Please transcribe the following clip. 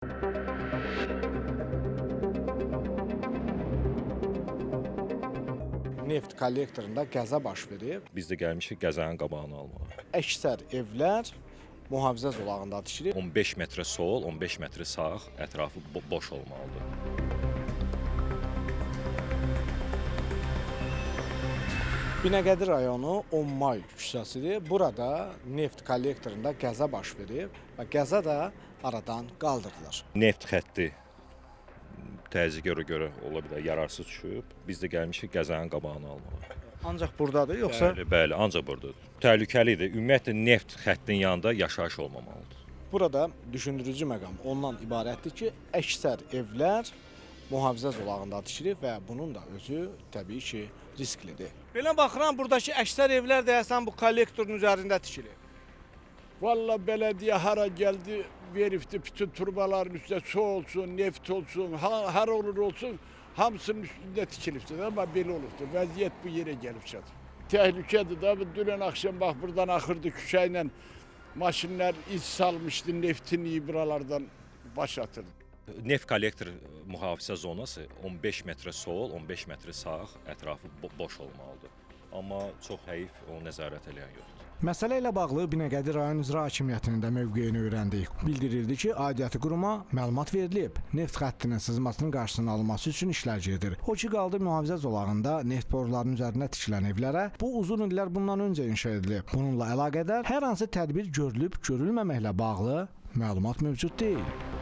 Neft kollektorunda qəza baş verib. Biz də gəlmişik qəzanın qabağını almağa. Əksər evlər mühafizə zolağında tikilib. 15 metrə sol, 15 metrə sağ ətrafı boş olmalıdır. Binəqədi rayonu 10 may küçəsidir. Burada neft kollektorunda qəza baş verib və qəza da aradan qaldırılır. Neft xətti təzyiqə görə ola bilər yararsız düşüb. Biz də gəlmişik qəzanın qabağını almağa. Ancaq burdadır, yoxsa Bəli, bəli, ancaq burdadır. Təhlükəlidir. Ümumiyyətlə neft xəttinin yanında yaşayış olmamalıdır. Burada düşündürücü məqam ondan ibarətdir ki, əksər evlər mühafizə zolağında tikilib və bunun da özü təbii ki, risklidir. Belə baxıram, buradakı əksər evlər deyəsən bu kollektorun üzərində tikilib. Valla belediye hara geldi verifti bütün turbaların üstüne su olsun, neft olsun, har olur olsun hamısının üstünde tikilipti ama belə olubdu. Vəziyyət bu yerə gəlib çatıb. Təhlükədir da. Dünən akşam bax buradan axırdı küçə ilə maşınlar iz salmışdı, neftin iyi buralardan baş atırdı. Neft kollektor mühafizə zonası 15 metrə sol, 15 metrə sağ ətrafı boş olmalıdır. Amma çox heyif onu nəzarət eləyən yoxdur. Məsələ ilə bağlı Binəqədi rayon İcra Hakimiyyətinin də mövqeyini öyrəndik. Bildirildi ki, aidiyyəti quruma məlumat verilib. Neft xəttinin sızmasının qarşısının alınması üçün işlər gedir. O ki qaldı mühafizə zolağında neft borularının üzərində tikilən evlərə, bu uzun illər bundan öncə inşa edilib. Bununla əlaqədar hər hansı tədbir görülüb görülməməklə bağlı məlumat mövcud deyil.